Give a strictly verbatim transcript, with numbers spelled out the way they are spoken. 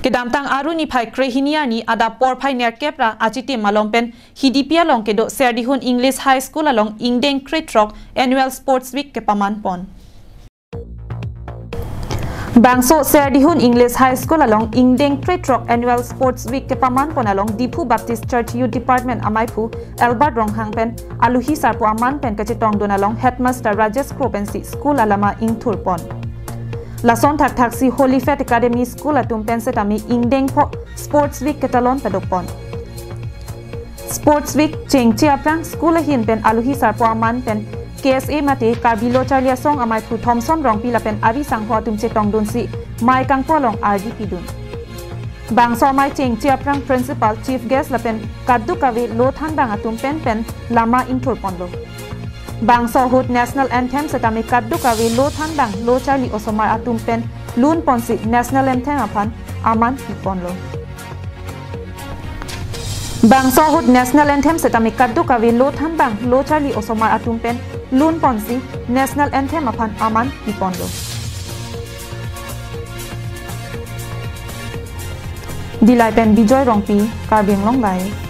Kedamtang Aru niphai krehini arni adap porphai nerkep ra achitim malom pen Hidipi along kedo Serdihun English High School along ingdeng krethrok Annual Sports Week kepaman pon. Bangso Serdihun English High School along ingdeng krethrok Annual Sports Week kepaman pon along Diphu Baptist Church Youth Department amaiphu Albert Ronghang pen aluhi sarpo aman pen kachetongdun along Headmaster Rajesh Kro pensi school alama ingthur pon. Lason thakthaksi Holy Faith Academy School atum pen setame ingdeng pho Sports Week ketalon padok pon. Sports Week chengche aphrang school ahin pen aluhi sarpo aman pen K S A mate Karbi Lo Charli Asong amaiphu Thomson Rongpi lapen ari sangho atum chetongdunsi mei kangpo along ardi pidun. Bangso amei chengche aphrang Principal, Chief Guest lapen kadokave lo thanbang atum pen pen lama ingthur ponlo. Bangso ahut National Anthem setame kadokave lo thanbang lo charli osomar atum pen lun ponsi National Anthem aphan aman pi ponlo. Bangso ahut National Anthem setame kadokave lo thanbang lo charli osomar atum pen lun ponsi National Anthem aphan aman pi ponlo. Dillai pen Bijoy Rongpi, Karbi Anglong Live.